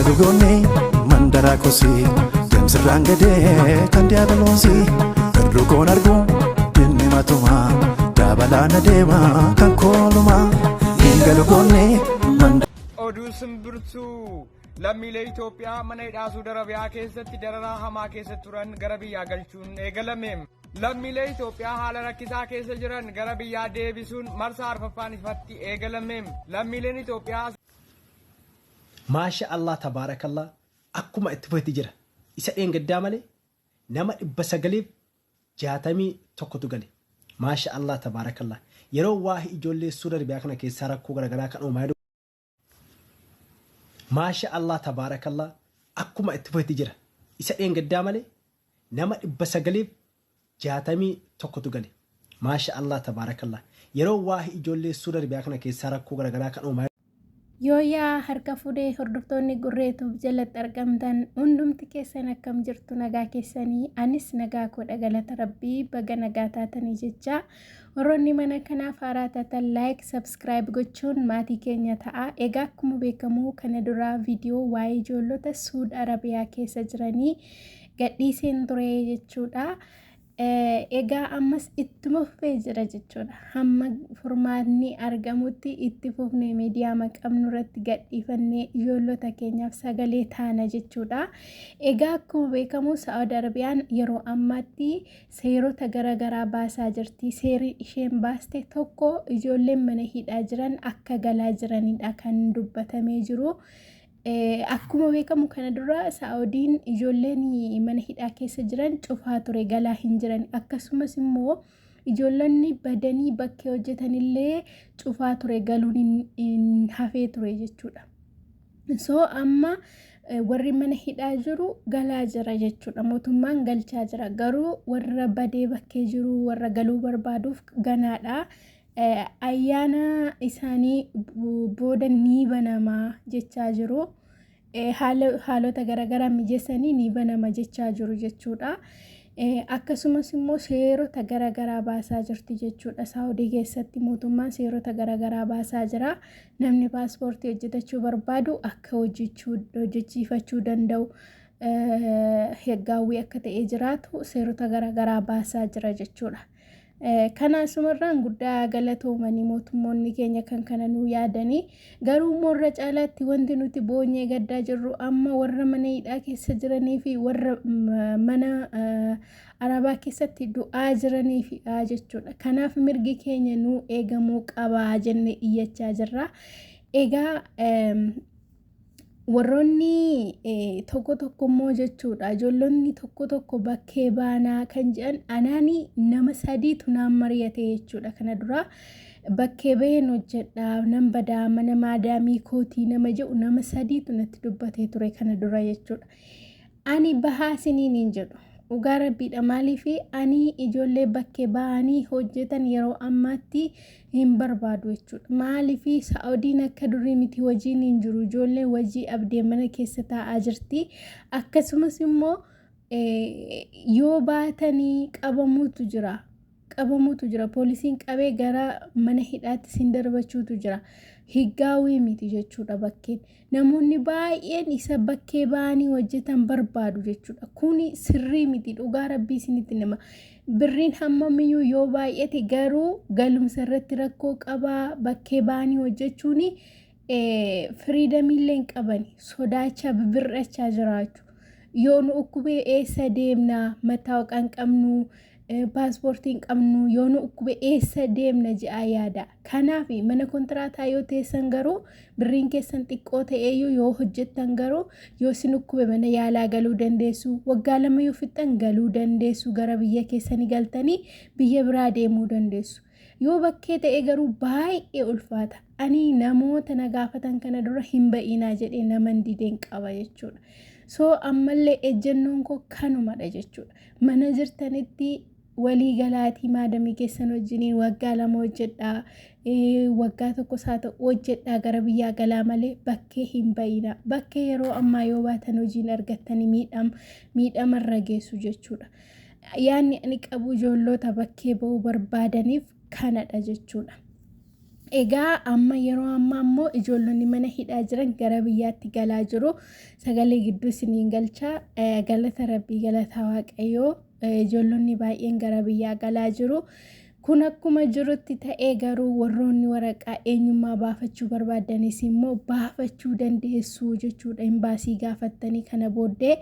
Hin galu goonni mandaraa kosii deemsirraan gadee kan diiyaabiloosii irru koon argu inni matuma dabalaan adeema kan kooluma hin galu goonni mandaraa. Oduu simbirtuu lammiilee Itoophiyaa mana hidhaa Suudi Arabiyaa keessatti dararaa hamaa keessa turan gara biyyaa galchuun eegalame. Lammiilee Itoophiyaa haala rakkisaa keessa jiran gara biyyaa deebisuun marsaa arfaffaan ifatti eegalame. Lammiileen Itoophiyaa Maasha Allah, tabaarakallah, akkuma itti fufetti jira. Isa dheengaddaa malee nama 961tu gale. Maasha Allah, tabaarakallah. Yeroo waa'ee ijoollee Suudi Arabiyaa kana keessaa rakkoo garaagaraa kan uumaa jiru. Maasha Allah, tabaarakallah, akkuma itti fufetti jira. Isa dheengaddaa malee nama 961tu gale. Maasha Allah, tabaarakallah. Yeroo waa'ee ijoollee Suudi Arabiyaa kana keessaa rakkoo garaagaraa kan uumaa Yooyaa, harka fuudhee hordoftoonni Gurreetuuf jalatti argamtan hundumti keessan, akkam jirtu? Nagaa keessanii? Anis nagaa koodha, galata Rabbii. Baga nagaa taatanii jecha, warroonni mana kanaaf haaraa taatan like, subscribe gochuun maatii keenya ta'a. Egaa akkuma beekamu kana duraa viidiyoo waa'ee ijoollota Suud Arabiyaa keessa jiranii gadhiiseen ture jechuudha. Egaa ammas ittuma fufee jira jechuudha. Hamma furmaatni argamutti itti fufnee miidiyaa qabnu irratti gadhiifannee ijoollota keenyaaf sagalee taana jechuudha. Egaa akkuma beekamu Saa'ud Arabiyaan yeroo ammaatti seerota garaagaraa baasaa jirti. Seerri isheen baaste tokko ijoolleen mana hidhaa jiran akka galaa jiranidha kan dubbatamee jiru. Akkuma beekamu kana dura Saa'udiin ijoolleen mana hidhaa keessa jiran cufaa ture, galaa hin jiran. Akkasumas immoo ijoollonni badanii bakkee hojjetanillee cufaa ture, galuun hin hafee ture jechuudha. So amma warri mana hidhaa jiru galaa jira jechuudha. Mootummaan galchaa jira. Garuu warra badee bakkee jiru, warra galuu barbaaduuf ganaadha. Ayyaana isaanii booda ni banamaa jechaa jiru. Haalota garaagaraa mijeessanii ni banama jechaa jiru jechuudha. Akkasumas immoo seerota garaagaraa baasaa jirti jechuudha. Saawudii keessatti mootummaan seerota garaagaraa baasaa jira. Namni paaspoortii hojjetachuu barbaadu akka hojjechiifachuu danda'u, heggaawwii akka ta'ee jiraatu seerota garaagaraa baasaa jira jechuudha. Kana asumarraan guddaa galatoomanii mootummoonni keenya kan kana nuu yaadanii. Garuu immoo irra caalaatti wanti nuti boonyee gaddaa jirru amma warra mana hidhaa keessa jiranii fi warra mana arabaa keessatti du'aa jiranii fi jechuudha. Kanaaf mirgi keenya nuu eegamuu qabaa jennee iyyachaa jirra. Egaa warroonni tokko tokko immoo jechuudha, ijoollonni tokko tokko bakkee baanaa kan jedhan, anaani nama sadiitu naan mari'ate jechuudha. Kana dura bakkee baheen hojjedhaa, nan badaa mana maadaamii kootii nama jedhu nama sadiitu natti dubbatee ture kana dura jechuudha. Ani bahaa isiniin hin jedhu. Dhugaa Rabbiidha. Maaliif? Ani ijoollee bakkee bahanii hojjetan yeroo ammaatti hin barbaadu jechuudha. Maaliif? Saa'udiin akka durii miti, hojiin hin jiru. Ijoolleen hojii abdee mana keessa taa'aa jirti. Akkasumas immoo yoo baatanii qabamuutu jira. Qabamuutu jira. Poolisiin qabee gara mana hidhaatti sin darbachuutu jira. Higgaawii miti jechuudha bakkeen. Namoonni baay'een isa bakkee ba'anii hojjetan barbaadu jechuudha. Kuni sirrii miti, dhugaa Rabbii isinitti nama. Birriin hammamiyyuu yoo baay'ate garuu galumsa irratti rakkoo qabaa. Bakkee ba'anii hojjechuun freedomiillee hin qabani. Sodaachaa bibir'achaa jiraachuu. Yoo nu dhukkubee eessa deemnaa? Mattaawaqaa hin qabnu, paaspoortii hin qabnu, yoo nu dhukkube eessa deemna je'aa yaada. Kanaaf mana kontiraataa yoo teessan garuu birriin keessan xiqqoo ta'eeyyuu yoo hojjettan garuu yoo isin dhukkube mana yaalaa galuu dandeessu. Waggaa 2 yoo fixxan galuu dandeessu, gara biyya keessanii galtanii biyya biraa deemuu dandeessu. Yoo bakkee ta'e garuu baay'ee ulfaata. Ani namoota na gaafatan kana dura hin ba'inaa jedhee naman dideen qaba jechuudha. So ammallee ejjennoon koo kanumadha jechuudha. Mana jirtanitti walii galaatii maadamii keessan wajjiniin waggaa 2 hojjedhaa, waggaa tokkos haa ta'u hojjedhaa, gara biyyaa galaa malee bakkee hin ba'inaa. Bakkee yeroo ammaa yoo baatan hojiin argattanii miidhamarra geessu jechuudha. Yaanni ani qabu ijoollota bakkee ba'uu barbaadaniif kanadha jechuudha. Egaa amma yeroo ammaa immoo ijoollonni mana hidhaa jiran gara biyyaatti galaa jiru. Sagalee gidduu isiniin galcha. Galata Rabbii, galata Waaqayyoo, ijoollonni baay'een gara biyyaa galaa jiru. Kun akkuma jirutti ta'ee garuu warroonni waraqaa eenyummaa baafachuu barbaadanis immoo baafachuu dandeessu jechuudha. Imbaasii gaafattanii, kana booddee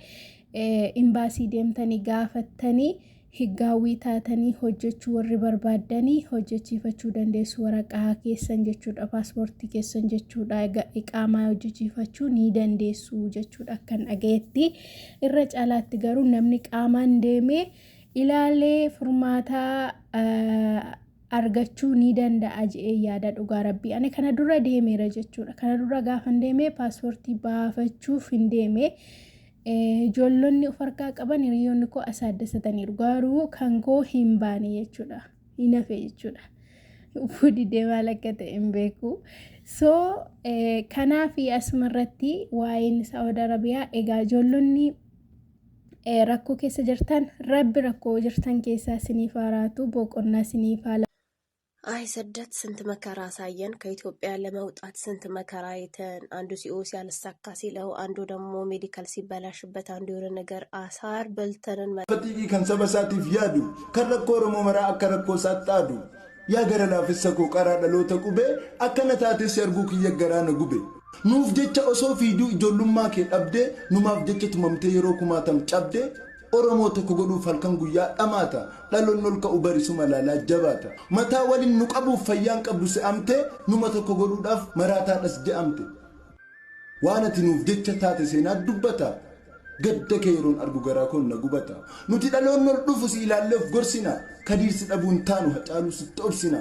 imbaasii deemtanii gaafattanii, higgaawwii taatanii hojjechuu warri barbaaddanii hojjechiifachuu dandeessu waraqaa keessan jechuudha, paaspoortii keessan jechuudha, iqaamaa hojjechiifachuu ni dandeessu jechuudha akkan dhagayetti. Irra caalaatti garuu namni qaamaan deemee ilaalee furmaataa argachuu ni danda'a je'ee yaada, dhugaa Rabbii. Ani kana dura deemeera jechuudha. Kana dura gaafan deemee paaspoortii baafachuuf hin deeme. Ijoollonni of harkaa qaban, hiriyoonni koo asaaddasataniiru, garuu kan koo hin baane jechuudha, hin hafe jechuudha. Fudidee maal akka ta'e hin beeku. So kanaaf asuma irratti waa'een Saawud Arabiyaa, egaa ijoollonni rakkoo keessa jirtan, Rabbi rakkoo jirtan keessaa isiniif haaraatu, boqonnaa isiniif haa አይ ስደት ስንት መከራ አሳየን። ከኢትዮጵያ ለመውጣት ስንት መከራ አይተን፣ አንዱ COC አልሳካ ሲለው፣ አንዱ ደግሞ medical ሲበላሽበት፣ አንዱ የሆነ ነገር አሳር በልተንን Fatiigii kan saba isaatiif yaadu, kan rakkoo Oromoo maraa akka rakkoo isaatti aadu. Yaa gara laafessa koo, qaraa dhaloota qubee, akkana taatee si arguu kiyya garaa na gube. Nuuf jecha osoo fiiduu ijoollummaa kee dhabdee, numaaf jecha tumamtee yeroo kumaatam cabdee, Oromoo tokko godhuuf halkan guyyaa dhamaata. Dhaloonni ol ka'u barisuma laalaa jabaata. Mataa waliin nu qabuuf fayyaan qabdu se'amtee, numa tokko godhuudhaaf maraataadhas je'amte. Waan ati nuuf jecha taate seenaa dubbata. Gadda kee yeroon argu garaa koon na gubata. Nuti dhaloonni ol dhufu si ilaallee of gorsina. Kadiir si dhabuun taanu, Hacaaluu sitti obsina.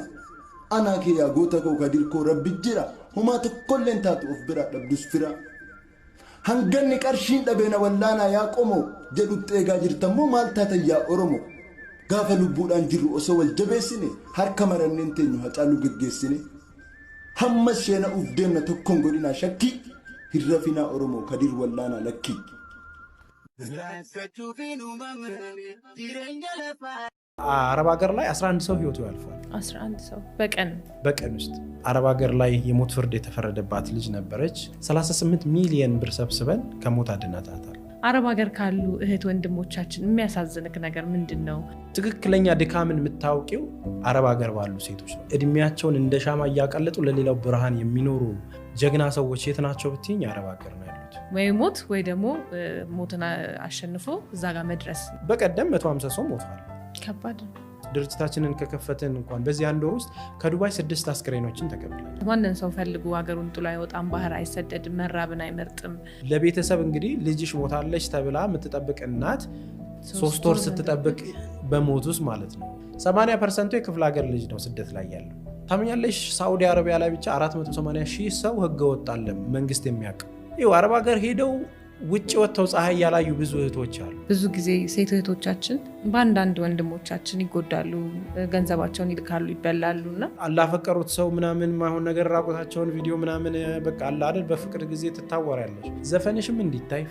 Anaa kee yaa goota koo, Kadiir koo, Rabbi jira. Homaa tokkolleen taatu of biraa dhabdus fira. Hanganni qarshiin dhabeena wallaanaa yaa qomoo jedhutti eegaa jirtammoo maal taatan yaa Oromoo? Gaafa lubbuudhaan jirru osoo wal jabeessine, harka maranneen teenyu Hacaaluu geggeessine. Hammas sheena'uuf deemna, tokkoon godhinaa shakkii, hin rafinaa Oromoo, Kadiir wallaanaa lakkii. አረብ ሀገር ላይ 11 ሰው ህይወቱ ያልፏል። 11 ሰው በቀን? በቀን ውስጥ። አረብ ሀገር ላይ የሞት ፍርድ የተፈረደባት ልጅ ነበረች። 38 ሚሊየን ብር ሰብስበን ከሞት አድናታታል። አረብ ሀገር ካሉ እህት ወንድሞቻችን የሚያሳዝንክ ነገር ምንድን ነው? ትክክለኛ ድካምን የምታውቂው አረብ ሀገር ባሉ ሴቶች ነው። እድሜያቸውን እንደ ሻማ እያቀለጡ ለሌላው ብርሃን የሚኖሩ ጀግና ሰዎች የት ናቸው ብትይኝ አረብ ሀገር ነው ያሉት። ወይ ሞት ወይ ደግሞ ሞትን አሸንፎ እዛ ጋር መድረስ። በቀደም 150 ሰው ሞቷል። ከባድ ነው። ድርጅታችንን ከከፈትን እንኳን በዚህ አንድ ወር ውስጥ ከዱባይ ስድስት አስክሬኖችን ተቀብለናል። ማንም ሰው ፈልጎ ሀገሩን ጥሎ አይወጣም፣ ባህር አይሰደድም፣ መራብን አይመርጥም። ለቤተሰብ እንግዲህ ልጅሽ ሞታለች ተብላ የምትጠብቅ እናት 3 ወር ስትጠብቅ በሞት ውስጥ ማለት ነው። 80% የክፍለ ሀገር ልጅ ነው ስደት ላይ ያለው። ታምኛለሽ? ሳዑዲ አረቢያ ላይ ብቻ 480 ሺህ ሰው ህገ ወጥ አለ መንግስት የሚያውቅ። ይኸው አረብ ሀገር ሄደው ውጭ ወጥተው ፀሐይ ያላዩ ብዙ እህቶች አሉ። ብዙ ጊዜ ሴት እህቶቻችን በአንዳንድ ወንድሞቻችን ይጎዳሉ፣ ገንዘባቸውን ይልካሉ፣ ይበላሉ እና አላፈቀሩት ሰው ምናምን ማይሆን ነገር ራቁታቸውን ቪዲዮ ምናምን፣ በቃ አለ አይደል፣ በፍቅር ጊዜ ትታወሪያለሽ። ዘፈንሽም እንዲታይ